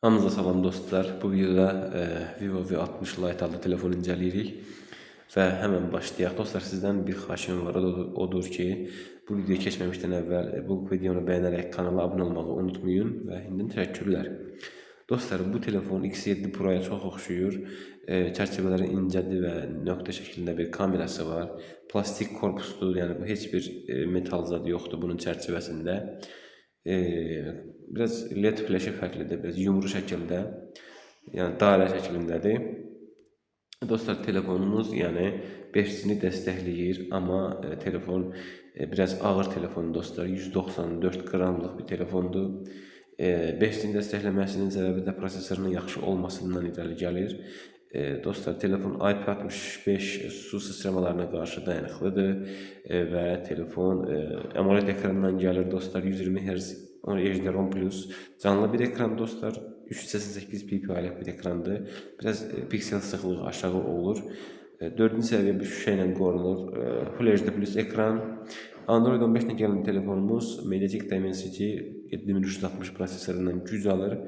Hamınıza salam dostlar. Bu videoda Vivo V60 Lite adlı telefonu incələyirik və həmən başlayaq. Dostlar, sizdən bir xahişim var, odur ki, bu videoya keçməmişdən əvvəl bu videonu bəyənərək kanala abunə olmağı unutmayın və indidən təşəkkürlər. Dostlar, bu telefon X7 Pro-ya çox oxşuyur. Çərçivələri incədir və nöqtə şəklində bir kamerası var. Plastik korpusdur, yəni bu heç bir metal zad yoxdur bunun çərçivəsində. Biraz LED flaşı fərqlidir, biraz yumru şəkildə, yəni dairə şəklindədir. Dostlar, telefonumuz yəni 5G-ni dəstəkləyir, amma telefon biraz ağır telefon dostlar, 194 qramlıq bir telefondur. 5G-ni dəstəkləməsinin səbəbi də prosesorunun yaxşı olmasından irəli gəlir. Dostlar, telefon IP65 su sıçramalarına qarşı dayanıqlıdır və telefon AMOLED ekrandan gəlir dostlar, 120 Hz HDR10 Plus canlı bir ekran dostlar, 388 ppi-lik bir ekrandır. Biraz piksel sıxlığı aşağı olur. 4-cü səviyyə bir şüşə ilə qorunur. Full HD Plus ekran. Android 15 ilə gələn telefonumuz MediaTek Dimensity 7360 prosesorundan güc alır.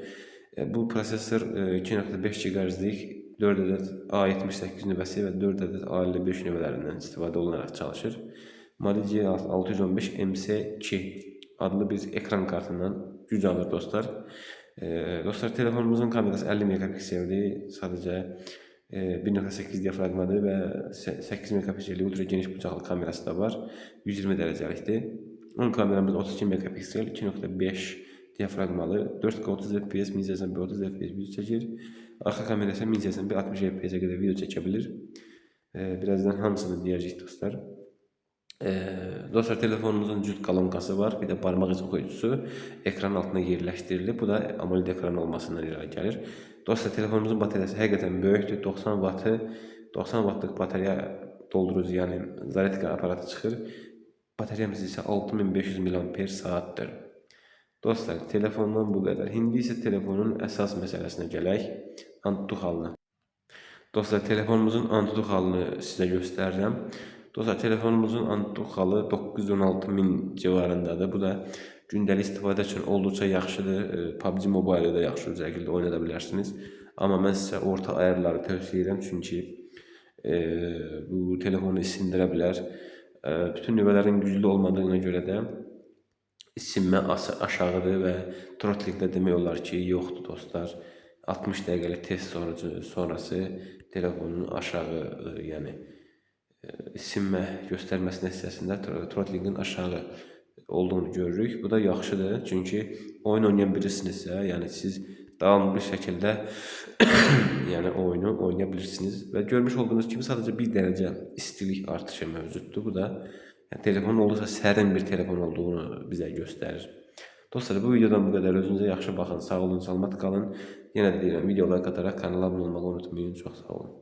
Bu prosesor 2.5 GHz-lik 4 ədəd A78 nüvəsi və 4 ədəd A55 nüvələrindən istifadə olunaraq çalışır. Mali G615 MC2 adlı bir ekran kartından güc alır dostlar. Dostlar, telefonumuzun kamerası 50 megapikseldir. Sadəcə 1.8 diafraqmadır və 8 megapiksellik ultra geniş bucaqlı kamerası da var. 120 dərəcəlikdir. Ön kameramız 32 megapiksel, 2.5 diafraqmalı, 4K 30 FPS, 1080p 30 FPS video çəkir. Arxa kamera isə 1080p 60 FPS-ə qədər video çəkə bilir. Birazdan hamısını deyəcəyik dostlar. Dostlar, telefonumuzun cüt kolonkası var. Bir də barmaq izi oxuyucusu ekranın altına yerləşdirilib. Bu da AMOLED ekran olmasından irəli gəlir. Dostlar, telefonumuzun batareyası həqiqətən böyükdür. 90 vatı, 90 watlıq batareya doldurucu, yəni zaryadka aparatı çıxır. Batareyamız isə 6500 mAh saatdır. Dostlar, telefondan bu qədər. İndi isə telefonun əsas məsələsinə gələk. Antutu xalını. Dostlar, telefonumuzun Antutu xalını sizə göstərirəm. Dostlar, telefonumuzun Antutu xalı 916 min civarındadır. Bu da gündəlik istifadə üçün olduqca yaxşıdır. PUBG Mobile-də yaxşı şəkildə oynada bilərsiniz. Amma mən sizə orta ayarları tövsiyə edirəm, çünki bu telefonu isindirə bilər. Bütün nüvələrin güclü olmadığına görə də isinmə aşağıdır və throttling-də demək olar ki, yoxdur dostlar. 60 dəqiqəlik test sonrası telefonun aşağı, yəni isinmə göstərməsi nəticəsində throttling-in aşağı olduğunu görürük. Bu da yaxşıdır, çünki oyun oynayan birisinizsə, yəni siz davamlı bir şəkildə yəni oyunu oynaya bilirsiniz və görmüş olduğunuz kimi sadəcə 1 dərəcə istilik artışı mövcuddur. Bu da yəni telefonun olduqca sərin bir telefon olduğunu bizə göstərir. Dostlar, bu videodan bu qədər. Özünüzə yaxşı baxın, sağ olun, salamat qalın. Yenə də deyirəm, video like ataraq kanala abunə olmağı unutmayın. Çox sağ olun.